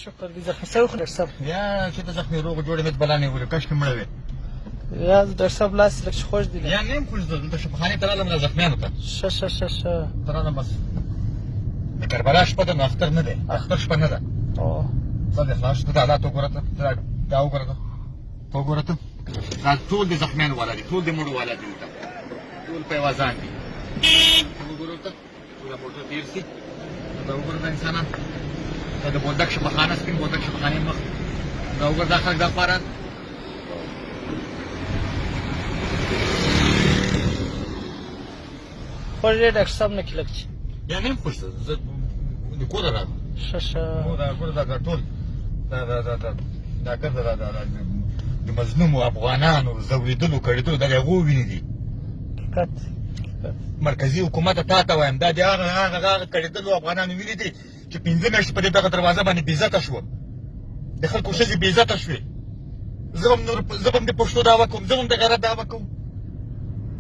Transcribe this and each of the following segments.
شکر دې زخمی سوی خو ډاکټر صاحب. یا چې ته زخمی روغ جوړ مې بلا نه ولې کاش کې مړ وې. یا ډاکټر صاحب لاس لږ خوږ دی. یا نه خوږ دی، دلته شفاخانې ته رالم زخمیانو ته. ښه ښه ښه ښه. ته رالم بس. د کربلا شپه ده نو اختر نه دی، اختر شپه نه ده. سر دې خلاص شو. ته دا حالات وګوره، ته دا وګوره، ته ته وګوره، ته دا ټول د زخمیانو والا دي، ټول د مړو والا دي، دلته ټول په یوازان دي. ته وګوره، ته دا موټر تېر سي، دا وګوره دا انسانان. دا د بولدک شفاخانه، سپین بولدک شفاخانې مخ، دا وګوره دا خلک دا خواران. خوږ یې ډاکټر صاحب نه کې لږ چې. یا نه یم خوښ، زه د کوره راغلم. ښه ښه. نو دا ګوره دا ټول دا دا دا دا دا ګرځه دا دا د مظلومو افغانانو ځورېدلو کړېدلو دا د هغو وینې دي. حقیقت. مرکزي حکومت تا ته وایم، دا د هغه هغه هغه کړېدلو افغانانو وینې دي چې 5 میاشتې په دې دغه دروازه باندې بېعزته شو، د خلکو ښځې بېعزته شوې. زه به هم نور، زه به هم د پښتو دعوه کوم، زه به هم د غیرت دعوه کوم.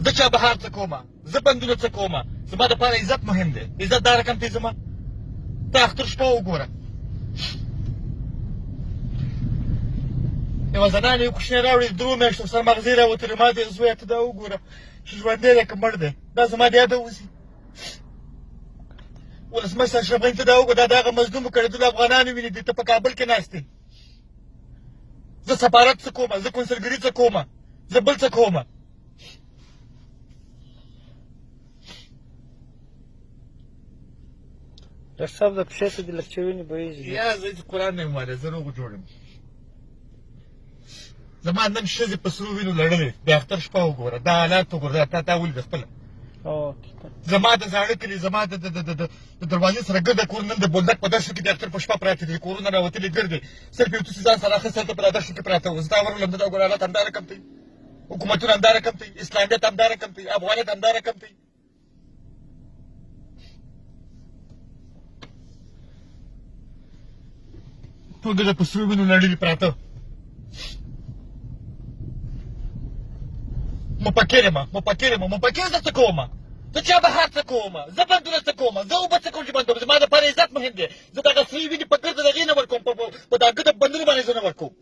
زه چا بهار څه کومه، زه بندونه څه کومه، زما دپاره عزت مهم دی. عزت دا رقم دی زما. ته اختر شپه وګوره، یوه زنانه یو کوچنی راوړي، 3 میاشتو سر مغزې راوتلې. ما دې زویه ته دا وګوره چې ژوندی دی که مړ دی، دا زما د یاده وځي. ولسمشر اشرف غني ته دا وګوره، دا د هغه مظلومو کړېدلو افغانانو وینې دي. ته په کابل کې ناست یې. زه سفارت څه کومه، زه کونسلګري څه کومه، زه بل څه کومه. ډاکټر صاحب د پښې ته دې لږ چې وینې بهیږي. یا زه چې قرآن نه یم والی، زه روغ جوړ یم. زما نن ښځې په سرو وینو لړلې. د اختر شپه وګوره، دا حالات وګوره، دا تا تا ولید خپله. زما د زاړه کلي، زما د د دروازې سره ګرده کور نن د بولدک په دښتو کې د اختر په شپه پراته دي، کورونه راوتلي ګرځي، صرف یو څه ځان سره اخیستی هلته په دا دښتو کې پراته وو. زه دا ورغلم، دا وګوره حالات همدا رقم دی، حکومتونه همدا رقم دی، اسلامیت همدا رقم دی، افغانیت همدا رقم دی. ټول دغه په سرو وینو لړلي پراته. مفکر یم، مفکر یم، مفکر. زه څه کوم، زه چا بهر څه کوم، زه بندونه څه کوم، زه اوبه څه کوم چې بندوم. زما دپاره عزت مهم دی. زه دغه سرې وینې په ګرده دغې نه ورکوم، په دا ګرده بندونو باندې زه نه ورکوم.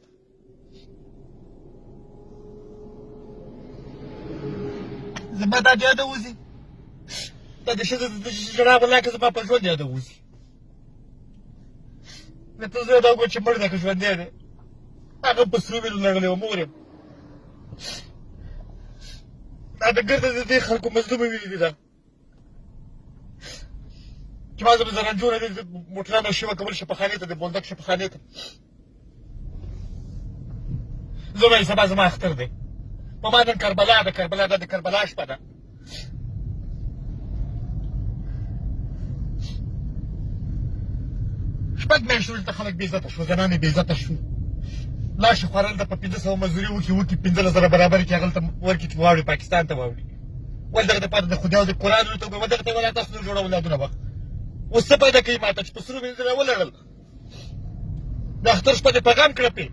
زما دا یاده وځي، دا د ښځې د ژړا ولاکه زما په ژوند یاده وځي. نه ته زه دا وګوره چې مړ دی که ژوندی دی. هغه په سرو وینو لړلی وه، مور یم. دا د ګرده د دې خلکو مظلومې وینې دي. دا چې ما زه به زرنجونه دي موټرانو شیوه کول شفاخانې ته، د بولدک شفاخانې ته. زه وایم سبا زما اختر دی، په ما نن کربلا ده، کربلا ده، د کربلا شپه ده. 6 میاشتې دلته خلک بې عزته شو، زنانې بې عزته شو. لاړ شي خوارل ته په 500 مزدوري وکړي، وکړي 15,000 برابر کړي، هغلته ورکړي چې واوړي، پاکستان ته واوړي. ولې دغه دپاره د خدای او د قرآن ورته وګوره، دغه ته ولا تاسو نور جوړه اولادونه وه. اوس څه پیدا کوي ماته چې په سرو وینځه راولړل؟ د اختر شپه دې په غم کړه پې.